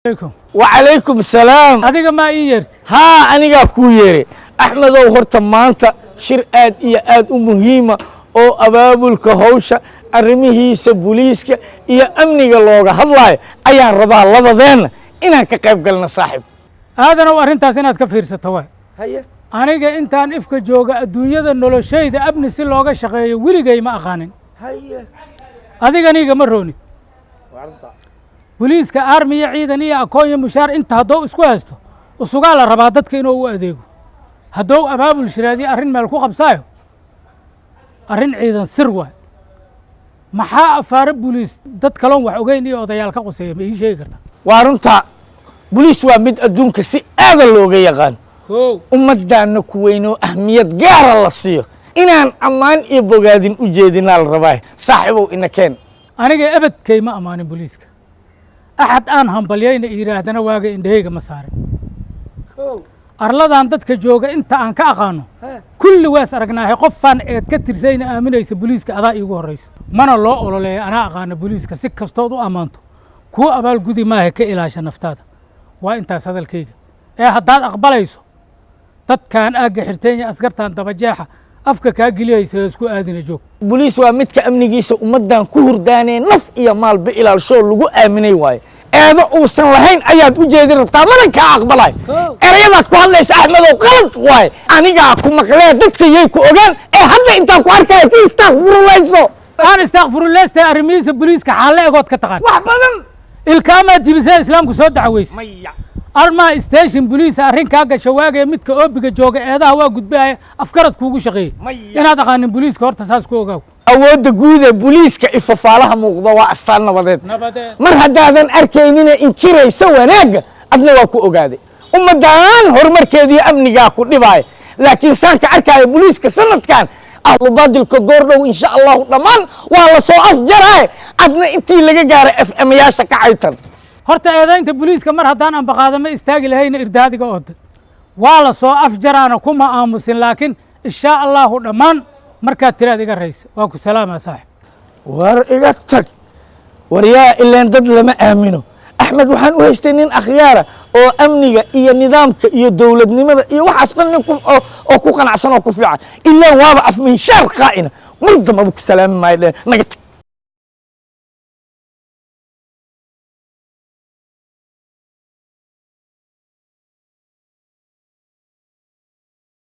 Calaykum. Wacalaykum salaam. Adiga maa ii yeerti? Haa, anigaa kuu yeeray, Axmedow. Horta maanta shir aad iyo aad u muhiima oo abaabulka hawsha arrimihiisa booliiska iyo amniga looga hadlaayo ayaan rabaa labadeenna inaan ka qayb galno, saaxib. Aadanow, arrintaas inaad ka fiirsato waay. Haye. Aniga intaan ifka jooga adduunyada noloshayda amni si looga shaqeeyo weligay ma aqaanin. Haye. Adigana igama roonid. Boliiska army iyo ciidan iyo akoon iyo mushaar inta haddou isku haysto, usugaa la rabaa dadka inuu u adeego. Haddou abaabul shiraadiyo arrin meel ku qabsaayo, arrin ciidan sir waay. Maxaa afaaro boliis dad kaloon wax ogeyn iyo odayaal ka quseeya, ma ii sheegi karta? Waa runta, boliis waa mid adduunka si aada looga yaqaan. Kow. Ummaddaanna ku weynoo ahmiyad gaara la siiyo, inaan ammaan iyo bogaadin u jeedinaa la rabaa. Saaxiibow, ina keen. Aniga ebedkay ma ammaanin boliiska. Axad aan hambalyayna yidhaahdana waaga indhahayga ma saarin. Arladan dadka jooga inta aan ka aqaano kulli waas aragnaahay. Qofaan eed ka tirsayna aaminaysa boliiska adaa iigu horraysa, mana loo ololeeya. Anaa aqaana boliiska, si kastood u ammaanto kuu abaalgudi maaha. Ka ilaasha naftaada. Waa intaas hadalkayga. Ee haddaad aqbalayso dadkan aagga xirteen iyo askartan dabajeexa afka kaa geliyaysa, isku aadina joog. Boliis waa midka amnigiisa ummaddan ku hurdaanee naf iyo maalba ilaalshoo lagu aaminay waaye. Eedo uusan lahayn ayaad u jeedin rabtaa, mana kaa aqbalay. Erayadaad ku hadlaysa, Axmedow, qalad waaye. Anigaa ku maqlee, dadka yay ku ogaan. Ee hadda intaan ku arkaya ku istaaqfurulayso. Aan istaakfuruleysta. Arrimihiisa boliiska xaalle egood ka taqaan? Wax badan. Ilkaamaad jibisee islaamku soo dacweysa? Maya. Armaa station boliis arrin kaa gasha waagee midka oobiga jooga eedaha waa gudbaya, afkarad kuugu shaqeeyey? Maya. Inaad aqaanin boliiska horta saas ku ogaaw. Awoodda guud ee booliiska ifafaalaha muuqda waa astaan nabadeed. Nabadeed. Mar haddaadan arkaynina inkiraysa wanaagga, adna waa ku ogaaday ummaddan horumarkeediiyo amnigaa ku dhibaaya. Laakiin saan ka arkaayo booliiska sanadkan ahlu baadilka goordhow insha Allahu dhammaan waa la soo afjaraaye. Adna intii laga gaaray FM yaasha ka caytan. Horta eedaynta boliiska mar haddaan ambaqaadama istaagi lahayna irdaadiga ooda waa la soo afjaraana kuma aamusin, laakiin inshaa Allahu dhammaan markaad tiraad iga raysa. Waa ku salaamaa, saaxib. War iga tag, war yaa ileen dad lama aamino. Axmed waxaan u haystay nin akhyaara oo amniga iyo nidaamka iyo dowladnimada iyo waxaas dhan nin oo ku qanacsan oo ku fiican. Ilaan waaba afminshaar qaa'ina. Mar dambaba ku salaami maayo. Dheen naga tag.